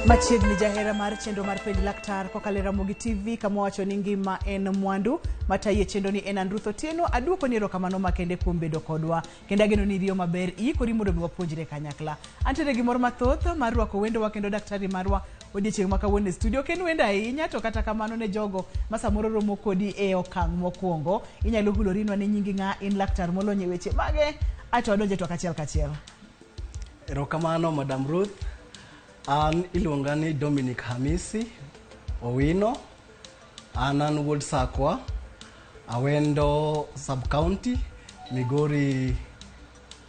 Machiegni jahera mar chenro mar Penj Laktar kokalo e Ramogi TV kama wacho ni ngima en mwandu. Matayi e chenro ni en an Ruth Otieno. Aduoko ni erokamano makende kuom bedo kodwa. Kendo ageno ni iriyo maber iikori mondo mi wapuonjre kanyakla. Antiere gi mor mathoth mar rwako wendowa kendo daktari marwa odiechieng' ma kawuono e studio. Ok en wendo ahinya to kata kamano ne jogo ma samoro romo kodi e okang' mokwongo, inyalo hulorinwa ni nyingi ng'a, in laktar molony e weche mage, aeto wadonje twak achiel kachiel. Erokamano Madam Ruth. An iluonga ni Dominic Hamisi Owino. An an wuod Sakwa, Awendo sub-county, Migori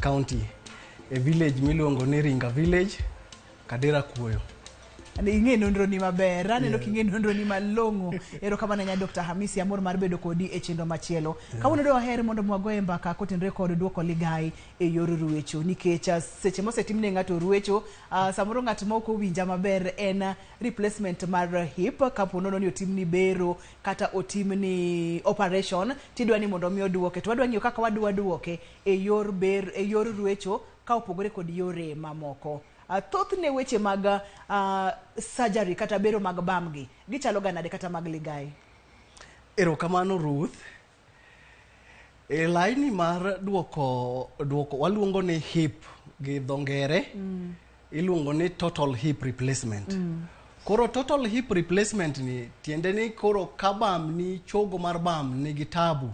County, e village miluongo ni Ringa Village, Kadera Kuoyo. Ing'e nonro ni maber, aneno yeah. King'e nonro ni malong'o. Erokamano ahinya Dr. Hamisi, amor mar bedo kodi e chenro machielo. Kawuono dwaher mondo mwagoye mbaka kotenore kod duoko ligai e yor ruecho nikech seche mosetimne ng'ato ruecho samoro ng'at ma ok owinja maber en replacement mar hip kapo nono ni otimni bero kata otimni operation tidwa ni mondo mi oduoke to wadwa ng'iyo kaka wadwa duoke e yor ber e yor ruecho ka opogore kod yore mamoko. Thothne weche mag surgery kata bero mag bam gi gichalo ga nade kata mag ligai? Erokamano Ruth. E laini mar duoko duoko waluongo ni hip gi dho ngere iluongo ni total hip replacement. Koro total hip replacement ni tiende ni koro ka bam ni chogo mar bam nigi tabu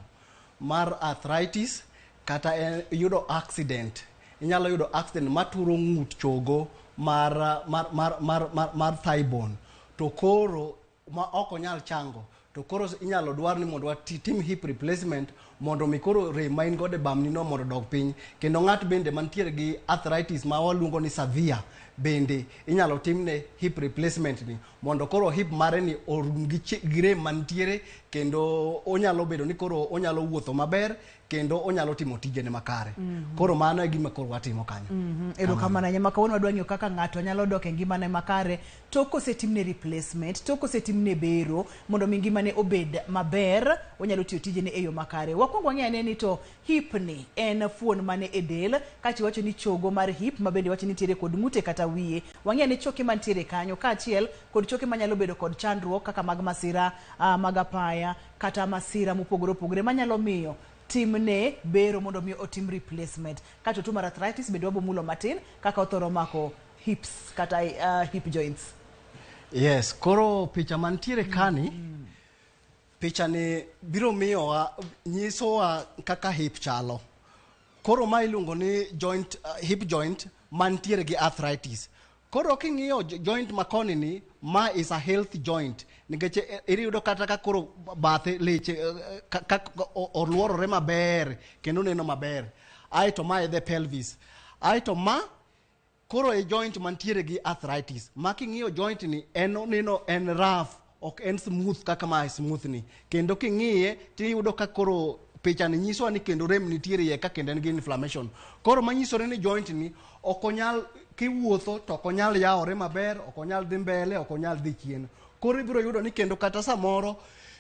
mar arthritis kata en, yudo accident inyalo yudo accident maturo ng'ut chogo mar mar mar mar mar, mar thigh bone to koro ma ok onyal chango to koro inyalo dwar ni mondo watim hip replacement mondo mi koro rem ma in godo e bamni no mondo odog piny kendo ng'at bende mantiere gi arthritis ma waluongo ni severe bende inyalo timne hip replacement ni mondo koro hip mare ni orum gi, gi rem mantiere kendo onyalo bedo ni koro onyalo wuotho maber kendo onyalo timo tijene makare koro mano e gima koro watimo kanyo Erokamano ahinya. Ma kawuono wadwa ng'iyo kaka ng'ato nyalo dok e ngimane makare tok kosetimne replacement, tok kosetimne bero mondo mi ngimane obed maber, onyalo tiyo tijene e yo makare. Wakwong wang'e ane ni to hip ni en fuon mane e del, kaeto iwacho ni chogo mar hip ma bende iwacho ni nitiere kod ng'ute kata wiye. Wang'e ane choke mantiere kanyo kaachiel kod choke manyalo bedo kod chandruok kaka mag masira mag apaya kata masira mopogore opogore manyalo miyo timne bero mondo mi otim replacement. Kaeto tuo mar arthritis bende wabo mulo matin kaka othoro mako hips kata hip joints. Yes, koro picha mantiere kani picha ni biro miyowa nyisowa kaka hip chalo. Koro ma iluongo ni joint, hip joint mantiere gi arthritis. Koro king'iyo joint makoni ni ma is a healthy joint nikech iyudo kata ka koro bathe leche ka, ka oluorore maber kendo neno maber. Aeto ma e the pelvis. Aeto ma koro e joint mantiere gi arthritis. Ma king'iyo joint ni en oneno en rough, ok en smooth kaka ma smooth ni. Kendo king'iye tiyudo ka koro picha ni nyisowa ni kendo rem nitiere iye ka kendo en gi inflammation. Koro manyisore ni joint ni ok onyal kiwuotho to ok onyal yawore maber, ok onyal dhi mbele, ok onyal dhi chien. Koro ibiro yudo ni kendo kata samoro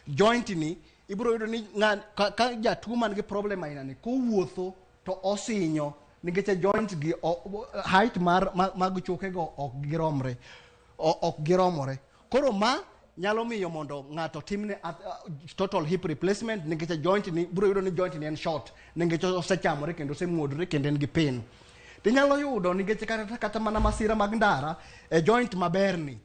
joint ni ibiro yudo ni ng'a, ka, ka jatuo man gi problem aina ni kowuotho to osinyo nikech joint gi o, height mar mag choke go ok giromre, ok giromore. Koro ma nyalo miyo mondo ng'ato timne total hip replacement nikech joint ni biro yudo ni joint ni en short nikech osechamore kendo osemuodore kendo en gi pain. Tinyalo yudo nikech kata, kata mana masira mag ndara e joint maber ni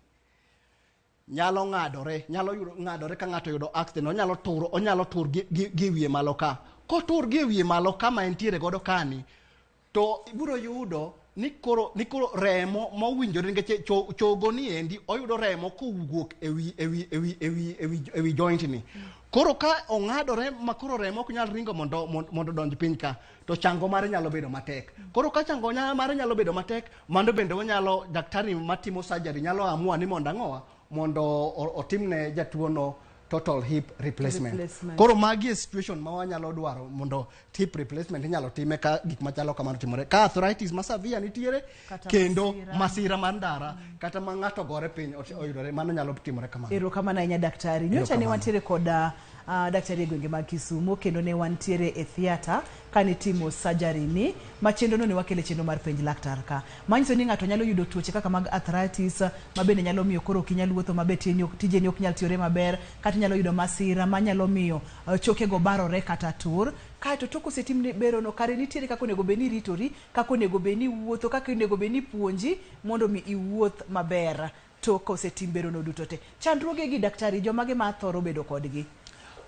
nyalo ng'adore, nyalo yudo ng'adore ka ng'ato yudo accident, onyalo tur, onyalo tur gi, gi, gi wiye malo ka. Kotur gi wiye malo kama entiere godo kani, to ibiro yudo ni koro, ni koro remo mowinjore nikech chogo ni endi oyudo remo kowuok e wi, e wi, e wi, e wi, e wi, e wi joint ni. Koro ka ong'adore ma koro remo ok nyal ringo mondo, mondo donj piny ka, to chango mare nyalo bedo matek. Koro ka chango mare nyalo bedo matek, mano bende wanyalo, daktari matimo surgery nyalo amua ni mondo ang'owa, mondo otimne jatuo no total hip replacement. Replacement. Koro magi e situation ma wanyalo dwaro mondo hip replacement inyalo time ka gik machalo kamano timore. Ka arthritis ma severe nitiere kata kendo masira, masira mar ndara kata ma ng'ato gore piny oyudore, mano nyalo timore kamano. Erokamano ahinya daktari. Nyocha ne wantiere kod Daktari e gwenge mag Kisumo kendo ne wantiere e theatre kane itimo surgery ni ma chenro no ne wakele chenro mar penj laktar ka. Manyiso ni ng'ato nyalo yudo tuoche kaka mag arthritis ma bende nyalo miyo koro ok inyal wuotho maber, tijeni ok nyal tiyore maber, kata inyalo yudo masira manyalo miyo chokego barore kata tur. Kaeto tok osetimni berono, kare nitiere kaka onego bed ni iritori, kaka onego bed ni iwuotho, kaka onego bed ni ipuonji mondo mi iwuoth maber tok kosetim berono duto te. Chandruoge gi daktari, jomage ma thoro bedo kodgi?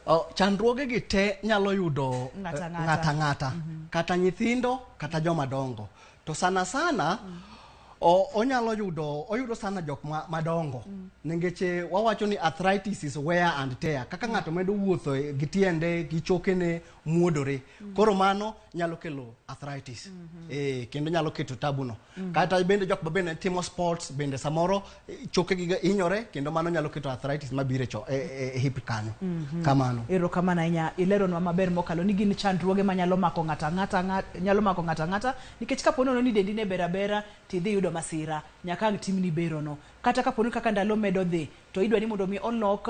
Oh, chandruoge gi te nyalo yudo Ng'ata ang'ata. Ng'ata ang'ata. Kata nyithindo, kata joma dongo. To sana sana, onyalo yudo, oyudo sana jok madongo. Nikech wawacho ni arthritis is wear and tear. Kaka ng'ato medo wuotho gi tiende, gi chokene muodore. Koro mano nyalo kelo arthritis. Kendo nyalo keto tabu no. Kata bende jok ma bende timo sports, bende samoro choke gi hinyore, kendo mano nyalo keto arthritis mabiro e hip kanyo. Kamano. Erokamano ahinya, ileronwa maber mokalo ni gin chandruoge manyalo mako ng'ato ang'ata, nyalo mako ng'ato ang'ata, nikech kapo nono ni dendi ne ber abera, tidhi yudo masira, nyaka ang' timni berono. Kata kapo ni kaka ndalo medo dhi, to idwa ni mondo mi olok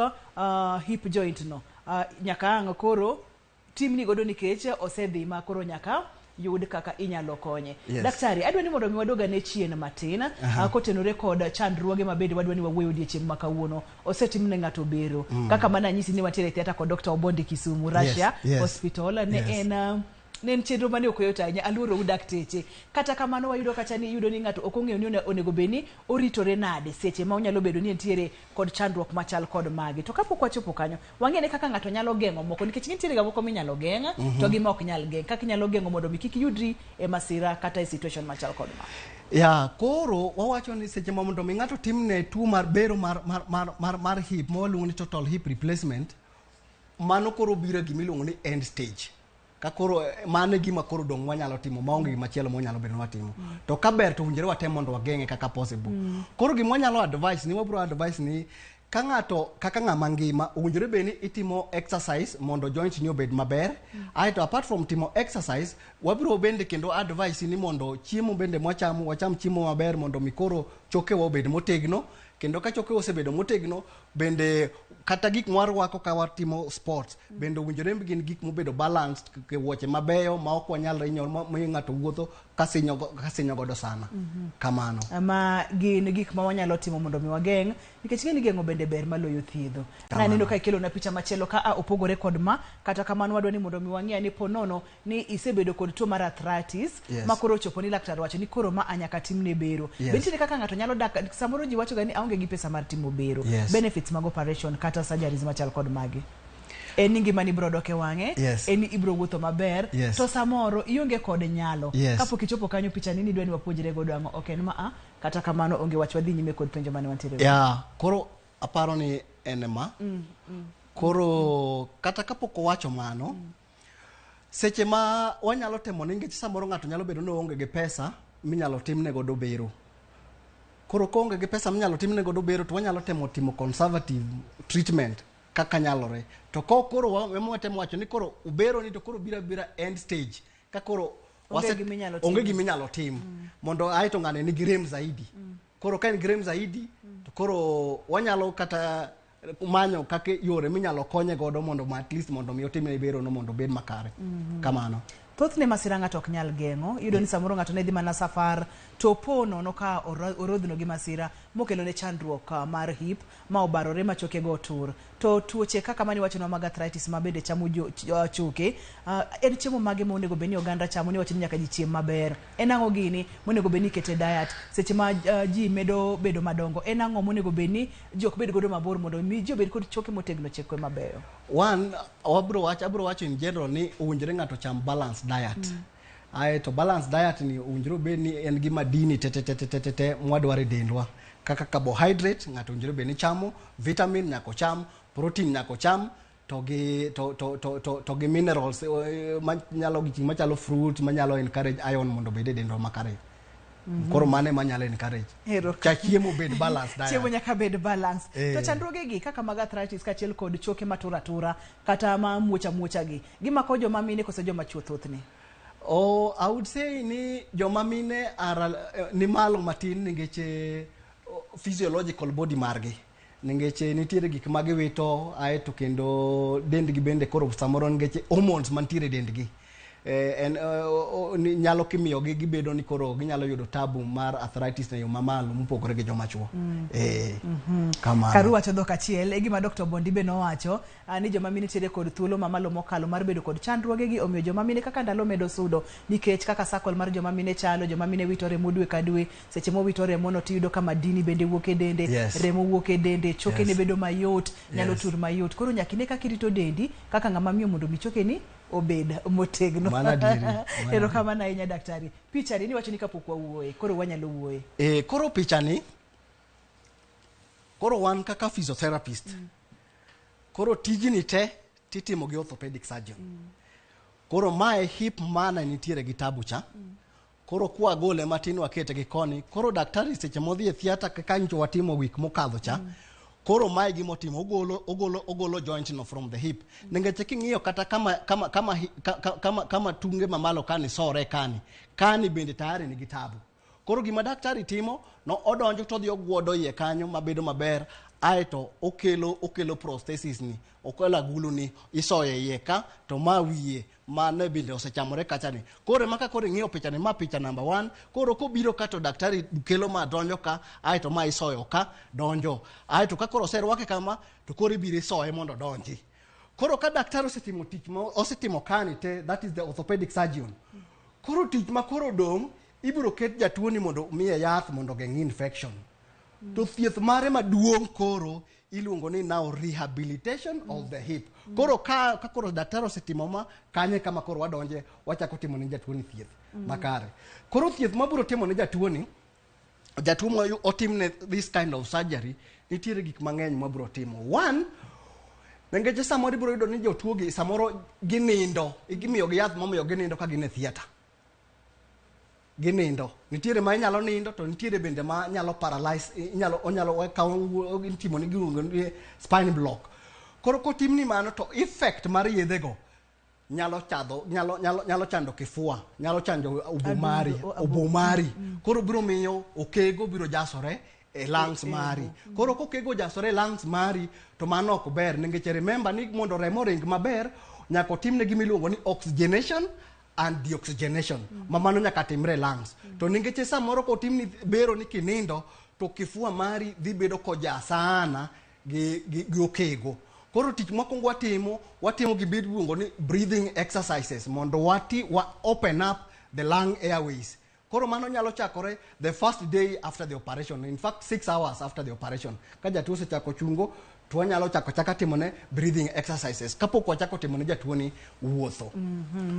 hip joint no, nyaka ang' koro timni godo nikech osedhi ma koro nyaka yud kaka inyalo konye. Daktari, adwa ni mondo mi wadog ane chien matin, kotenore kod chandruoge ma bende wadwa ni wawuoye odiechieng' ma kawuono. Osetim ne ng'ato bero. Kaka mana anyisi ni wantiere e theatre kod Dr. Obondi Kisumu, Russia Hospital. Ne en chenro mane ok oyot ahinya, aluorou dakteche. Kata kamano wayudo kacha ni iyudo ni ng'ato ok ong'eyo ni onego bed ni oritore nade seche ma onyalo bedo ni entiere kod chandruok machal kod magi. To kapok wachopo kanyo, wang'e ni kaka ng'ato nyalo geng'o moko, nikech nitiere ga moko minyalo geng', to gi ma ok nyal geng'. Kaka inyalo geng'o mondo mi kik iyudri e masira kata e situation machal kod ma. Ya, koro wawacho ni seche ma mondo mi ng'ato timne tuo mar bero mar hip, ma waluongo ni total hip replacement, mano koro biro e gima iluongo ni end stage. Ka koro mano e gima koro dong' wanyalo timo, maonge gima chielo mwanyalo bedo ni watimo. To ka ber to owinjore watem mondo wageng'e kaka possible. Koro gima wanyalo advice ni, wabro advice ni ka ng'ato kaka ng'ama ngima owinjore bed ni itimo exercise mondo joints ni obed maber. Aeto apart from timo exercise, wabro bende kendo advice ni mondo chiemo bende mwachamo, wacham chiemo maber mondo mi koro chokewa obed motegno. Kendo ka chokewa osebedo motegno, bende kata gik mwarwako ka watimo sports, bende owinjore gin gik mobedo balanced, wuoche mabeyo ma ok wanyal hinyo, miyo ng'ato wuotho kasinyo godo sana. Kamano. Ma gin gik ma wanyalo timo mondo mi wageng', nikech ing'e ni geng'o bende ber maloyo thiedho. Naneno ka ikelona picha machielo ka a opogore kod ma, kata kamano wadwa ni mondo mi wang'e ni po nono ni isebedo kod tuo mar arthritis, ma koro ochopo ni laktar wacho ni koro ma nyaka timne bero. Be nitiere kaka ng'ato nyalo dak, samoro ji wacho ga ni aonge gi pesa mar timo bero. Benefits mag operation kata surgeries machal kod magi. En ni ngimani biro dok e wang'e, en ni ibiro wuotho maber, to samoro ionge kod nyalo. Kapok ichopo kanyo picha ni nidwa ni wapuonjre godo ang'o, ok en ma a, kata kamano onge wach, wadhi nyime kod penjo mane wantiere go. Ya, koro aparo ni en ma. Koro kata kapok owacho mano, seche ma wanyalo temo ni nikech samoro ng'ato nyalo bedo ni oonge gi pesa minyalo timne godo bero. Koro koonge gi pesa minyalo timne godo bero to wanyalo temo timo conservative treatment kaka nyalore. To ko koro ema watemo wacho ni koro ubero ni to koro biro abira end stage. Ka koro Onge gima inyalo onge tim. gima inyalo tim. Mondo ae to ng'ane nigi rem zaidi. Koro ka en gi rem zaidi, to koro wanyalo kata manyo kaka yore minyalo konye godo mondo ma at least mondo mi otimne bero no mondo obed makare. Kamano. Thothne masira ng'ato ok nyal geng'o. Iyudo ni samoro ng'ato ne dhi mana safar to po nono ka orodhno gi masira mokelo ne chandruok mar hip ma obarore ma chokego otur. To tuoche kaka mane iwachonwa mag arthritis ma bende chamo choke, en chiemo mage ma onego bed ni oganda chamo? Ni iwacho ni nyaka ji chiem maber. En ang'o gini monego bed ni ikete diet? Seche ma ji medo bedo madongo, en ang'o monego bed ni ji ok bed godo mabor mondo mi ji obed kod choke motegno, choke mabeyo? One, abro wacho in general ni owinjore ng'ato cham balanced diet. Ae to balanced diet ni owinjore obed ni en gi madini te te te te te te te mwadwaro e dendwa. Kaka carbohydrate ng'ato owinjore bed ni chamo, vitamin nyaka ocham, protein nyaka ocham, to gi minerals, manyalo gik machalo fruit manyalo encourage iron mondo obed e dendwa makare. Koro mano ema nyalo encourage. Ero. Cha chiemo bed balanced diet. Chiemo nyaka bed balanced. To chandruoge gi kaka mag arthritis kaachiel kod choke matur atura kata ma muoch amuocha gi, gimako joma mine koso joma chuo thothne? Oh, I would say ni joma mine are ni malo matin nikech physiological body margi. Nikech nitiere gik ma giwito aeto kendo dendgi bende koro samoro nikech hormones mantiere e dendgi en nyalo kimiyogi gibedo ni koro ginyalo yudo tabu mar arthritis e yo mamalo mopogore gi joma chuo. Kamano. Karu wacho dhok achiel e gima Dr. Bondi be nowacho ni joma mine nitiere kod thuolo mamalo mokalo mar bedo kod chandruoge gi, omiyo joma mine kaka ndalo medo sudo nikech kaka circle mar joma mine chalo, joma mine wito remo dwe ka dwe, seche mowito remo no tiyudo ka madini bende wuok e dende, remo wuok e dende, chokene bedo mayot, nyalo tur mayot. Koro nyaka ine kaka irito dendi kaka ng'ama miyo mondo mi chokeni obed motegno. Mano adieri, mano Erokamano ahinya daktari. Picha ni niwacho ni kapok wawuoye, koro wanyalo wuoye. Koro picha ni, koro wan kaka physiotherapist, koro tijni te titimo gi orthopedic surgeon. Koro mae hip mana nitiere gi tabu cha. Koro kwagole matin wakete gi koni. Koro daktari seche modhi e theatre kaka nyocha watimo week mokadho cha. Koro mae gimotimo, ogolo joint no from the hip. Nikech king'iyo kata kama tunge mamalo kani sore kani, kani bende tayari nigi tabu. Koro gima daktari timo, no odonjo to odhi ogwodo iye kanyo mabedo maber, aeto okelo prosthesis ni, okelo agulu ni, isoyo iye ka, to ma wiye mane bende osechamore kacha ni. Koro ema ka koro ing'iyo picha ni, ma picha number 1, koro kobiro ka to daktari kelo ma donjo ka, aeto ma isoyo ka, donjo. Aeto ka koro oserwake kama, to koro ibiro isoye mondo odonji. Koro ka daktari osetimo tich ma osetimo kani te, that is the orthopedic surgeon. Koro tich ma koro dong', ibiro ket jatuo ni mondo miye yath mondo ogeng' infection. To thieth mare maduong' koro iluongo ni now rehabilitation of the hip. Koro ka koro daktari osetimo ma, kanye kama koro wadonje, wachako timo ne jatuo ni thieth makare. Koro thieth mabiro timo ne jatuo ni, jatuo ma otimne this kind of surgery, nitiere gik mang'eny mabiro timo. One, nikech samoro ibiro yudo ni jotuo gi samoro ginindo, imiyogi yath momiyo ginindo ka gin e theatre. Ginindo. Nitiere ma inyalo nindo, to nitiere bende ma nyalo paralyze, inyalo, onyalo kawo, itimo ne giluongo ni spine block. Koro kotimni mano to effect mar yedhego nyalo chadho, nyalo, nyalo, nyalo chando kifua, nyalo chando obo mari, obo mari. Koro biro miyo okego biro jasore e lungs mari. Koro kokego jasore e lungs mari, to mano ok ber, nikech remember ni mondo remo ring maber, nyaka otimne gima iluongo ni oxygenation and deoxygenation. Ma mano nyaka timre e lungs. To nikech samoro kotimni bero ni kinindo, to kifua mari dhi bedo koja sana gi okego. Koro tich mokwongo watimo gi bid luongo ni breathing exercises mondo wa open up the lung airways. Koro mano nyalo chakore the first day after the operation, in fact 6 hours after the operation. Ka jatuo osechako chungo, to wanyalo chako chaka timone breathing exercises kapok wachako timone jatuo ni wuotho.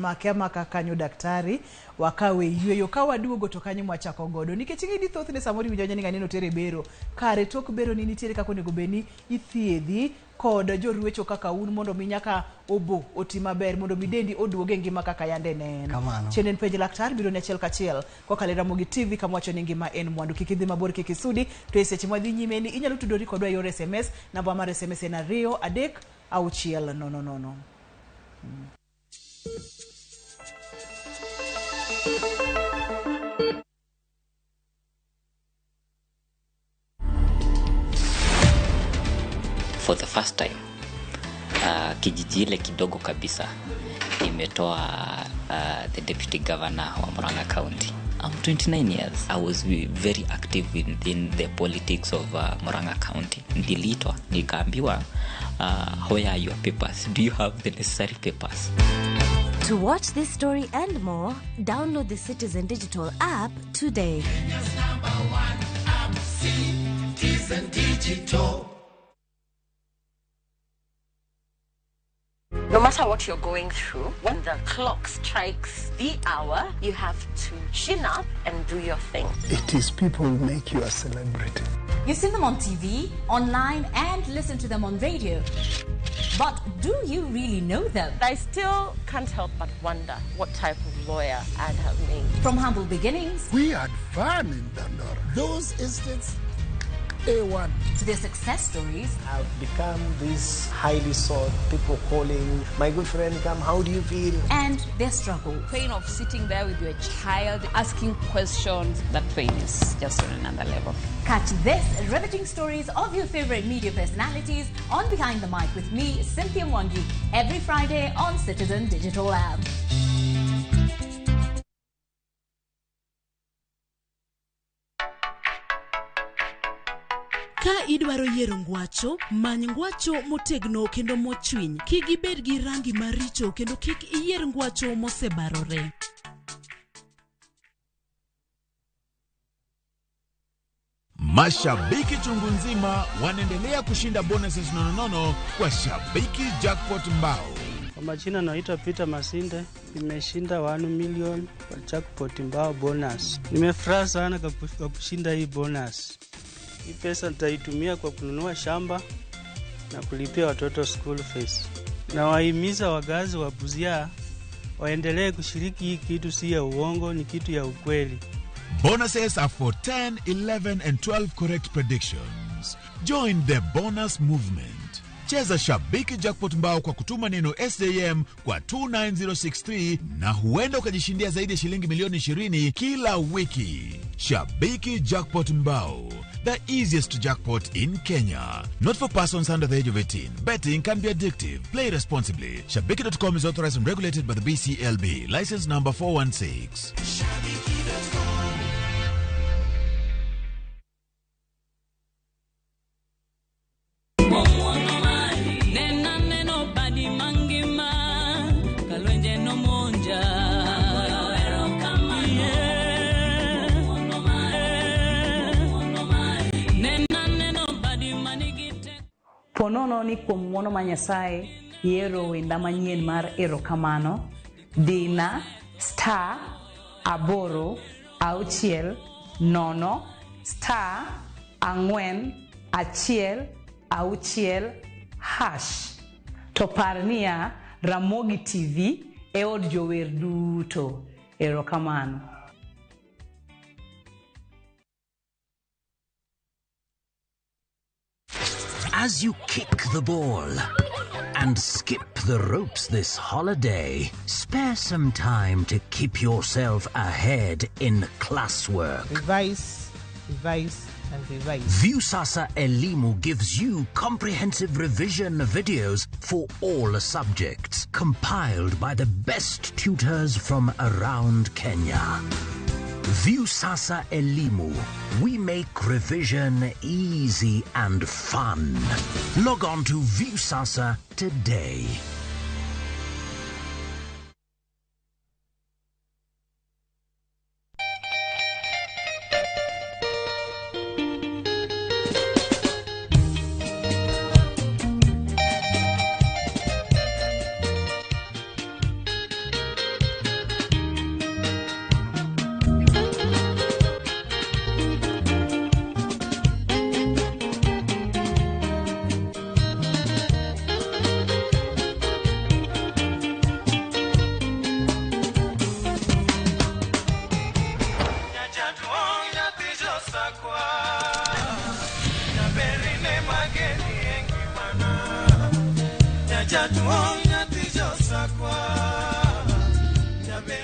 Make amaka kanyo daktari, wakawe yweyo, ka waduogo to kanyo mwachako godo. Nikech ing'e ni thothne samoro iwinjo ni ng'ani notere bero, kare tok bero ni nitiere kaka onego bed ni ithiedhi kod jorwecho kaka un mondo mi nyaka obo oti maber, mondo mi dendi oduog e ngima kaka yande ne en. Kamano. Chien en penj laktar biro ne achiel kachiel kokalo e Ramogi TV kama wacho ni ngima en mwandu. Kik idhi mabor, kik isudi, to e seche mwadhi nyime ni inyalo tudori kodwa e yor SMS. Namba mar SMS en 2 3 6 0 0. For the first time, kijiji ile kidogo kabisa imetoa the deputy governor wa Murang'a County. I'm 29 years. I was very active within the politics of Murang'a County. Niliitwa, nikaambiwa, where are your papers? Do you have the necessary papers? To watch this story and more, download the Citizen Digital app today. Kenya's #1 app, Citizen Digital. No matter what you're going through, when the clock strikes the hour, you have to chin up and do your thing. It is people who make you a celebrity. You've seen them on TV, online, and listen to them on radio. But do you really know them? I still can't help but wonder what type of lawyer I'd have made. From humble beginnings. We had fun in Dandora. Those estates A1. To their success stories. I've become this highly sought, people calling, my good friend, come, how do you feel? And their struggle. Pain of sitting there with your child, asking questions, that pain is just on another level. Catch this riveting stories of your favorite media personalities on Behind the Mic with me, Cynthia Mwangi, every Friday on Citizen Digital App. Ka idwaro yiero ngwacho, many ngwacho motegno kendo mochwiny. Kik ibed gi rangi maricho kendo kik iyier ngwacho mosebarore. Mashabiki chungu nzima wanaendelea kushinda bonuses nononono kwa Shabiki Jackpot Mbao. Kwa majina naitwa Peter Masinde, nimeshinda 1 million kwa jackpot mbao bonus. Nimefurahi sana kwa kushinda hii bonus. Hii pesa nitaitumia kwa kununua shamba na kulipia watoto school fees. Nawahimiza wakazi wa Busia waendelee kushiriki hii kitu, si ya uongo, ni kitu ya ukweli. Bonuses are for 10, 11 and 12 correct predictions. Join the bonus movement. Cheza Shabiki Jackpot Mbao kwa kutuma neno SJM kwa 29063 na huenda ukajishindia zaidi ya shilingi milioni 20 kila wiki. Shabiki Jackpot Mbao, the easiest jackpot in Kenya. Not for persons under the age of 18. Betting can be addictive. Play responsibly. Shabiki.com is authorized and regulated by the BCLB. License number 416. Shabiki.com. Ponono ni kuom ng'uono ma Nyasaye yiero wenda manyien mar erokamano dina star 8 6 0 star 4 1 6 hash. To par niya Ramogi TV e od jower duto. Erokamano. As you kick the ball and skip the ropes this holiday, spare some time to keep yourself ahead in classwork. Revise, revise, and revise. Viusasa Elimu gives you comprehensive revision videos for all subjects, compiled by the best tutors from around Kenya. Viusasa Elimu. We make revision easy and fun. Log on to Viusasa today.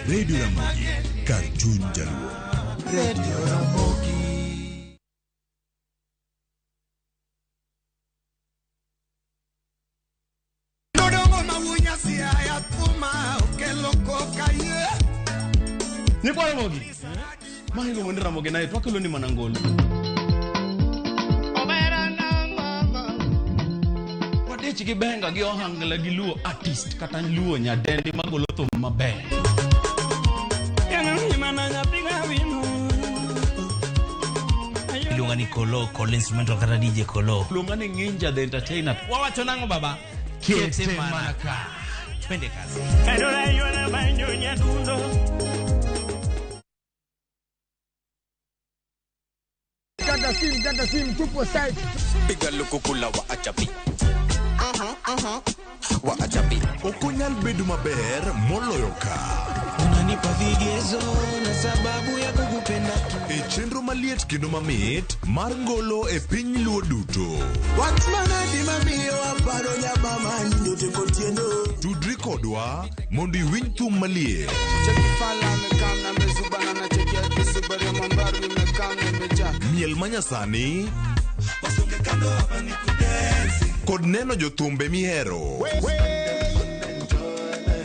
Radio Ramogi, Karchun Jaluo. Radio Ramogi. Dodongo mawunya siaya puma okelo koka ye. Ni kwa Ramogi. Mahigo mwende Ramogi naye twakelo ni manangolo. Wadich gi benga gi ohangla gi luo artist kata luo nyadendi magolo thum maber. Iluonga ni Kolo, Kolo instrumental kata DJ Kolo. Iluonga ni Nginja the entertainer. Wawacho nang'o baba? Kete manaka. Twende kazi. Kata sim, tupo site. Piga lukukula wa achapi. Wa achapi. Okonyal bedo maber moloyo ka. Unanipa vigezo na sababu ya kugu E chenro maliet kendo mamit mar ngolo e piny luo duto. Wach manadi mamiyo aparo nyabama nyote kotieno. Tudri kodwa mondo iwinj thum maliet. Miel manyasani kod neno jothumbe mihero.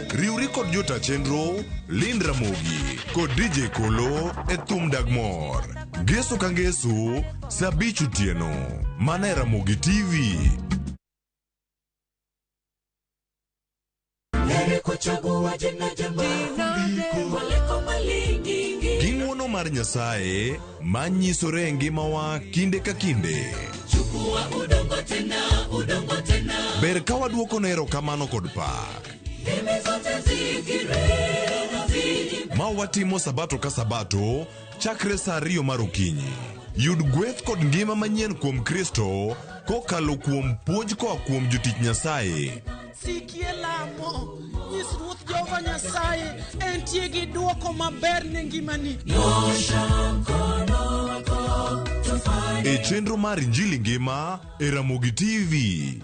Riwri kod jota chenro Lind Ramogi kod DJ Kolo e thum dag mor. Ngeso ka ngeso saa 5 otieno mana e Ramogi TV. Gi ng'wono mar Nyasaye manyisore e ngimawa kinde ka kinde. Ber ka waduokone erokamano kod pak. Ma watimo sabato ka sabato chakre saa 2 mar okinyi. Yud gweth kod ngima manyien kuom Kristo kokalo kuom puonj koa kuom jotich Nyasaye. Sikie lamo, nyis Ruoth Jehova Nyasaye entie gi dwoko maber ne ngimani. E chenro mar Injili Ngima e Ramogi TV.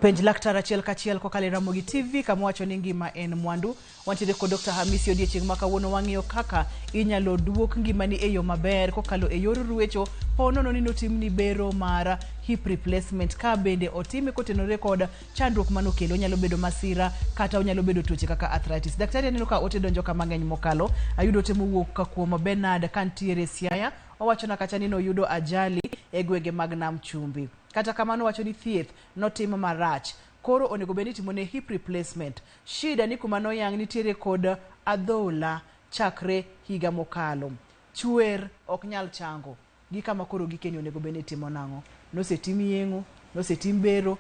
Penj laktar achiel kachiel kokalo e Ramogi TV kama wacho ni ngima en mwandu. Wantiere kod Dr. Hamisi odiechieng' ma kawuono wang'iyo kaka inyalo duok ngimani e yo maber kokalo e yor ruecho po nono ni notimni bero mar hip replacement ka bende otime kotenore kod chandruok manokelo. Onyalo bedo masira kata onyalo bedo tuoche kaka arthritis. Daktari aneno ka ote donjo ka mang'eny mokalo. Ayudo ote mowuok ka kuom Bernard kantiere Siaya. Owachona kacha ni noyudo ajali e gwenge mag Nam Chumbi. Kata kamano wacho ni thieth notim marach. Koro onego bed ni itimone hip replacement. Shida ni kuma noyang' nitiere kod adhola chakre higa mokalo. Chwer ok nyal chango. Gi kama koro gikeni onego bed ni itimo nang'o? Nosetim yeng'o, nosetim bero,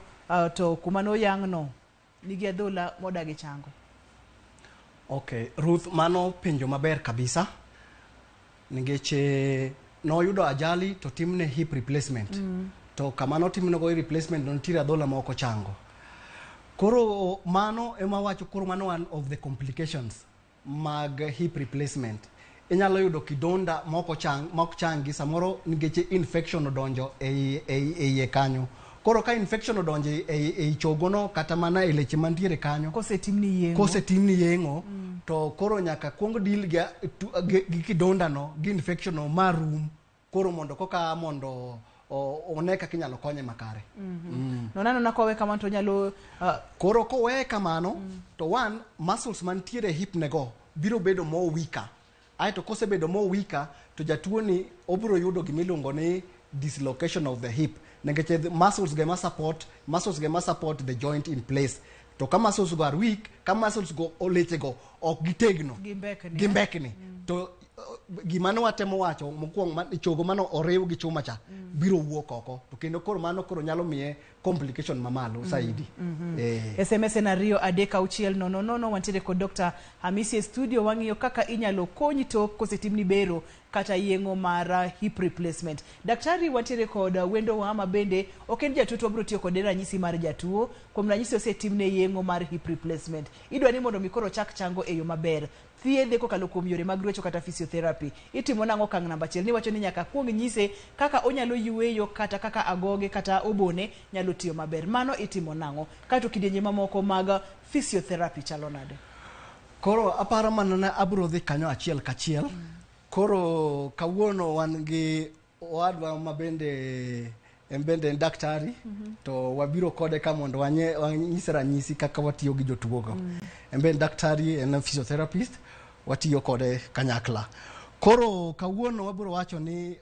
to kuma noyang' no nigi adhola modagi chango. Okay, Ruth, mano penjo maber kabisa. Nikech noyudo ajali to timne hip replacement. To kama notimnego replacement no nitiere adhola ma ok ochango. Koro mano ema wacho koro mano one of the complications mag hip replacement. Inyalo yudo kidonda ma ok ochang, ma ok changi samoro nikech infection odonjo e iye kanyo. Koro ka infection odonjo e chogono kata mana e leche mantiere kanyo. Kosetimni yeng'o. To koro nyaka kuong deal gi kidonda no gi infection no marum. Koro mondo koka mondo one kaka inyalo konye makare. Nonano na kowe kamano to nyalo koro kowe kamano to one muscles mantiere hip nego biro bedo more weaker. Aeto kosebedo more weaker to jatuo ni obiro yudo gimiluongo ni dislocation of the hip. Nikech muscles ge ma support the joint in place. To ka muscles go are weak, ka muscles go oleche go ok gitegno. Gimbekni. To gima ne watemo wacho mokwongo chogo mano oriw gi chuma cha biro wuok oko to kendo koro mano koro nyalo miye complication mamalo saidi. SMS en 2 3 6 0 0 wantiere kod Dr. Hamisi e studio wang'iyo kaka inyalo konyi tok kosetimni bero kata yeng'o mar hip replacement. Daktari wantiere kod wendo wa ma bende ok en jatuo to wabiro tiyo kode ranyisi mar jatuo. Kuom ranyisi osetimne yeng'o mar hip replacement. Idwa ni mondo mi koro chak chango e yo maber. Thiedhe kokalo kuom yore mag ruecho kata physiotherapy. Itimo nang'o okang' namba 1? Niwacho ni nyaka kuong nyise kaka onyalo yueyo kata kaka agoge kata obone nyalo tiyo maber. Mano itimo nang'o? Kato kidienje mamoko mag physiotherapy chalo nade? Koro aparo mana na abiro dhi kanyo achiel kachiel. Koro kawuono wan gi owadwa ma bende en bende en daktari to wabiro kode ka mondo wanyise ranyisi kaka watiyo gi jotuogo. En bende daktari, en physiotherapist, watiyo kode kanyakla. Koro kawuono wabiro wacho ni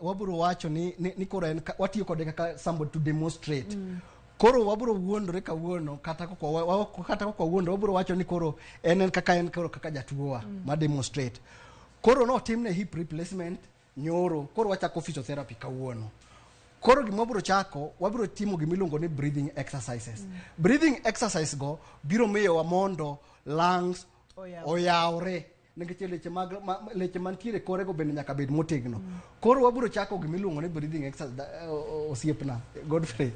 koro en watiyo kode kaka somebody to demonstrate. Koro wabiro wuondore kawuono kata koko wuondore wabiro wacho ni koro en kaka en koro kaka jatuowa ma demonstrate. Koro notimne hip replacement nyoro, koro wachako physiotherapy kawuono. Koro gima wabiro chako, wabiro timo gimiluongo ni breathing exercises. Breathing exercise go biro miyowa mondo lungs oyawre. Nikech leche mag leche mantiere korego bende nyaka bed motegno. Koro wabiro chako gimiluongo ni breathing exercise, osiepna Godfrey.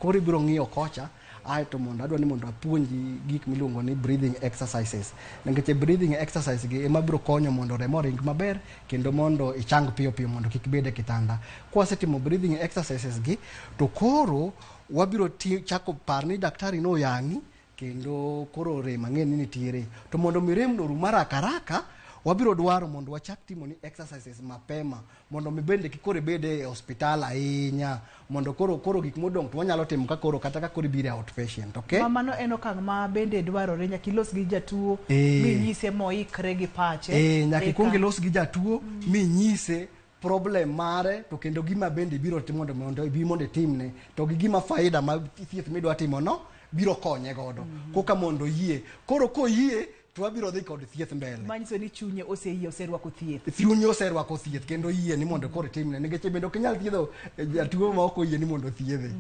Koro ibiro ng'iyo kocha, aeto mondo adwa ni mondo apuonji gik miluongo ni breathing exercises. Nikech breathing exercise gi ema biro konyo mondo remo oring maber kendo mondo ichang piyo piyo mondo kik bed e kitanda. Kwasetimo breathing exercises gi, to koro wabiro chako par ni daktari noyang'i kendo koro rem ang'e ni nitiere. To mondo mi rem no rum haraka haraka, wabiro dwaro mondo wachak timo ni exercises mapema mondo mi bende kik koro ibed e hospital ahinya, mondo koro gik modong' to wanyalo timo ka koro kata ka koro ibiro e outpatient, okay? Ma mano en okang' ma bende dwarore nyaka ilos gi jatuo minyise moikre gi pache. Nyaka ikuong ilos gi jatuo minyise problem mare, to kendo gima bende ibiro timo mondo ibi mondo itimne, to gi gima faida ma thieth midwa timo no biro konye godo. Koka mondo oyie. Koro koyie to wabiro dhi kod thieth mbele. Manyiso ni chunye oseyie, oserwako thieth. Chunye oserwako thieth kendo oyie ni mondo koro itimne, nikech bende ok inyal thiedho jatuo ma ok oyie ni mondo othiedhe.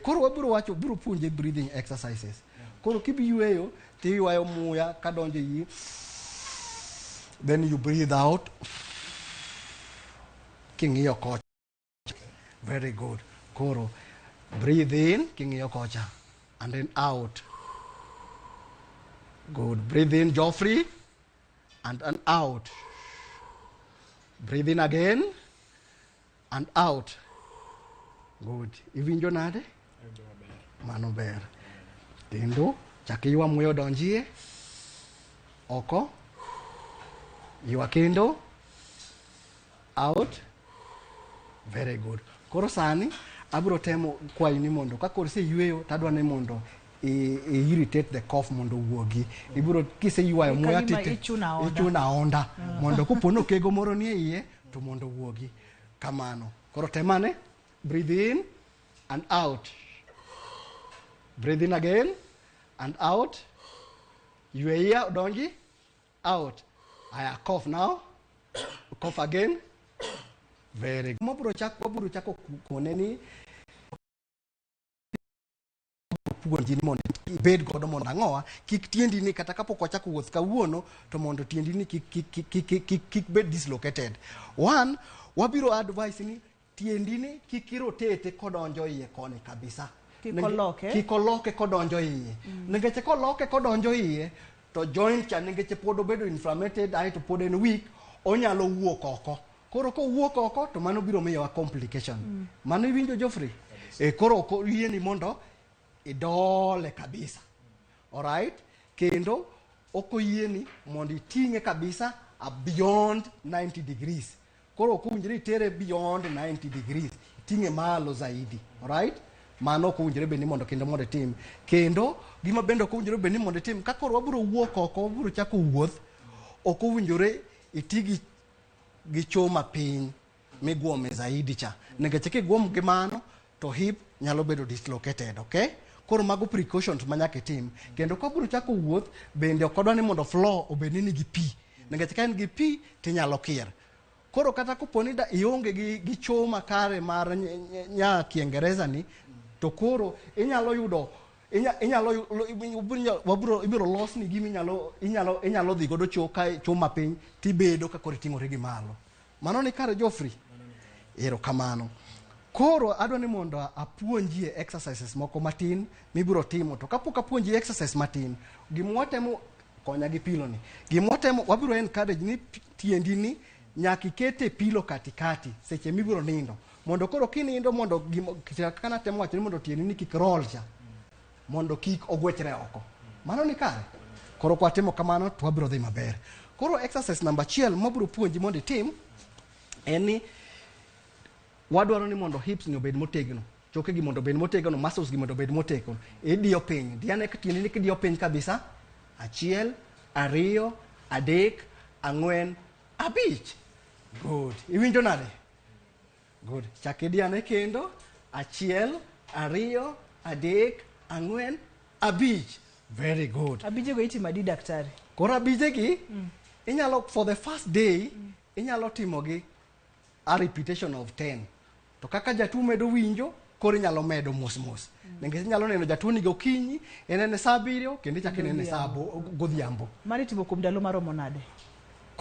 Koro wabiro wacho, biro puonje breathing exercises. Koro kibiyweyo tiywayo muya kadonjo iyi, then you breathe out king'iyo kocha. Very good. Koro breathe in king'iyo kocha and then out. Good. Breathe in, Geoffrey, and out. Breathe in again and out. Good. Iwinjo nade? Mano ber. Kendo chak iywa muya odonjie oko. Ywa kendo. Out. Very good. Koro sani abiro temo kwayi ni mondo ka koro iseyweyo to adwa ni mondo i irritate the cough mondo owuogi. Ibiro kiseywayo muya Ka gima ichuno aonda. Ichuno aonda mondo kopo ni okego moro nie iye to mondo owuogi. Kamano. Koro temane. Breathe in and out. Breathe in again and out. Ywe iye odonji. Out. Aya, cough now. Cough again. Very good. Mabiro chako, wabiro chako kone ni puonji ni mondo ibed godo mondo ang'owa kik tiendi ni kata kapok wachako wuoth kawuono to mondo tiendi ni kik bed dislocated. One, wabiro advise ni tiendi ni kik irotate kodonjo iye koni kabisa. Kik oloke. Kik oloke kodonjo iye. Nikech koloke kodonjo iye to joint cha nikech pod obedo inflamed aeto pod en weak, onyalo wuok oko. Koro kowuok oko to mano biro miyowa complication. Mano iwinjo, Geoffrey? Koro ok oyieni mondo idole kabisa. Alright? Kendo ok oyieni mondo iting'e kabisa beyond 90 degrees. Koro ok owinjore itere beyond 90 degrees. Iting'e malo zaidi. Alright? Mano ok owinjore bed ni mondo kendo mondo itim. Kendo gima bende ok owinjore bed ni mondo itim, ka koro wabiro wuok oko, wabiro chako wuoth, ok owinjore iti gi chuma piny miguome zaidi cha. Nikech kiguom gi mano to hip nyalo bedo dislocated, okay? Koro mago precautions ma nyaka itim. Kendo ka wabiro chako wuoth, bende ok wadwa ni mondo floor obed ni nigi pi. Nikech ka en gi pi tinyalo kier. Koro kata kopo ni ionge gi choo makare mar nya Kiingereza ni, to koro inyalo yudo inyalo wabiro ibiro losni gima inyalo dhi godo choo ka choo mapiny tibedo ka koro iting'ori gi malo. Mano ni kare, Geoffrey? Erokamano. Koro adwa ni mondo apuonjie exercises moko matin mibiro timo. To kapok apuonji exercise matin, gima watemo konya gi pillow ni. Gima watemo wabiro encourage ni tiendi ni nyaka ikete pillow katikati seche mibiro nindo. Mondo koro kinindo mondo gima kaka natemo wacho ni mondo tiendi ni kik roll cha. Mondo kik ogwechre oko. Mano ni kare. Koro kwatimo kamano to wabiro dhi maber. Koro exercise namba 1 mabiro puonji mondo itim en ni wadwaro ni mondo hips ni obed motegno. Choke gi mondo obed motegno, muscles gi mondo obed motegno. Idiyo piny. Diane tiendi ni kidiyo piny kabisa. 1, 2, 3, 4, 5. Good. Iwinjo nade? Good. Chak idiane kendo. 1, 2, 3, 4, 5. Very good. Abijego itimo adi, daktari? Koro abijegi inyalo for the first day inyalo timogi a repetition of 10. To kaka jatuo medo winjo, koro inyalo medo mos mos. Nikech inyalo neno jatuo ni gokinyi, inene saa 7, kendo ichako inene saa godhiambo. Mano itimo kuom ndalo maromo nade?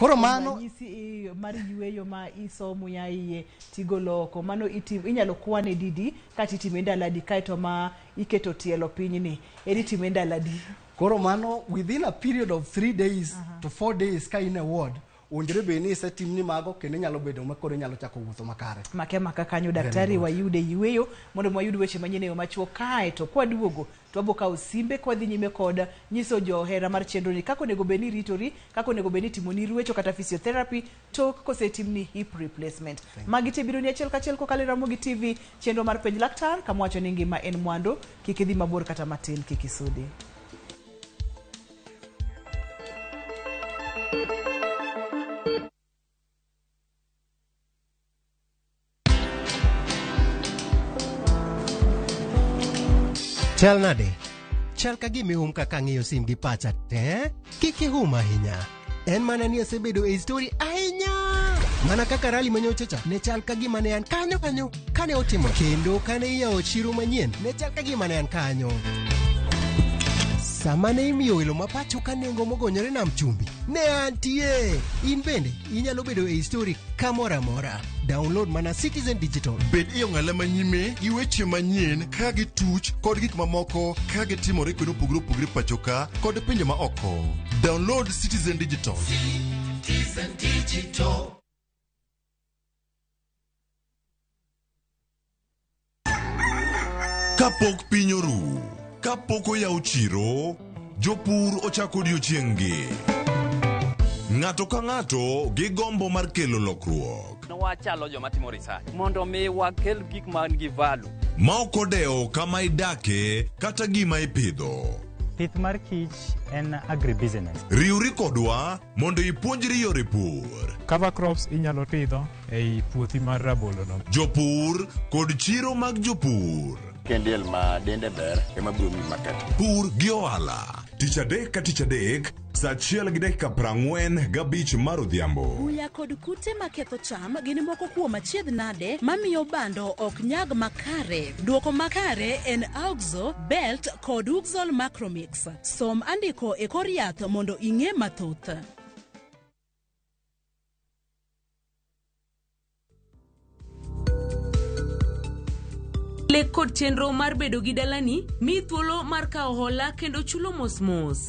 Koro Kuom mano- ranyisi mar yueyo ma iso muya iye tigolo oko mano inyalo kwane didi kata itime ndalo adi kaeto ma iketo tielo piny ni en itime ndalo adi? Koro mano within a period of 3 days to 4 days ka in e ward, owinjore bed ni isetimni mago kendo inyalo bedo ma koro inyalo chako wuotho makare. Make maka kanyo Very daktari good. wayude yueyo mondo wayud weche manyien e yo machuok kae to kwaduogo to wabo kawo simbe kwadhi nyime kod nyiso johera mar chenro ni kaka onego bed ni ritori, kaka onego bed ni itimoni ruecho kata physiotherapy tok kosetimni hip replacement. Magi te biro ni achiel kachiel kokalo e Ramogi TV, chenro mar penj laktar kama wacho ni ngima en mwandu, kik idhi mabor kata matin, kik isudi. Chal nade? Chal ka gima ihum kaka ang'iyo sim gi pacha te. Kik ihum ahinya. En mana ni asebedo e story ahinya. Mana kaka rally manyocha cha, ne chal ka gima ne an kanyo kanyo kane otimo. Kendo kane iyawo chiro manyien, ne chal ka gima ne an kanyo. Sama ne imiyo welo ma pacho ka nengo mogonyore nam chumbi, ne antie. In bende inyalo bedo e story kamoro amora. Download mana Citizen Digital. Bed e ong'ala manyime gi weche manyien ka gituch kod gik mamoko ka gitimore kuonde mopogore opogore pacho ka kod pinje ma oko. Download Citizen Digital. Citizen Digital. Kapok piny oru, kapok oyaw chiro, jopur ochako odiochieng'-gi. Ng'ato ka ng'ato gi gombo mar kelo lokruok. Wachalo joma timo research mondo mi wakel gik man gi value. Ma ok odewo kama idake kata gima ipidho. Pith mar kich en agribusiness. Riwri kodwa mondo ipuonjri yore pur. Cover crops inyalo pidho ei puothi mar rabolo no. Jopur kod chiro mag jopur. Kendiel ma dende ber ema biro miyi market. Pur gi ohala. Tich adek ka tich adek, saa 1:45 mar odhiambo. Buya kod kute maketho cham gin moko kuom achiedh nade mamiyo bando ok nyag makare. Duoko makare en Auxo, Belt kod Uxol Macromix. Som andiko e kor yath mondo ing'e mathoth. Lek kod chenro mar bedo gi dalani miyi thuolo mar kawo hola kendo chulo mos mos.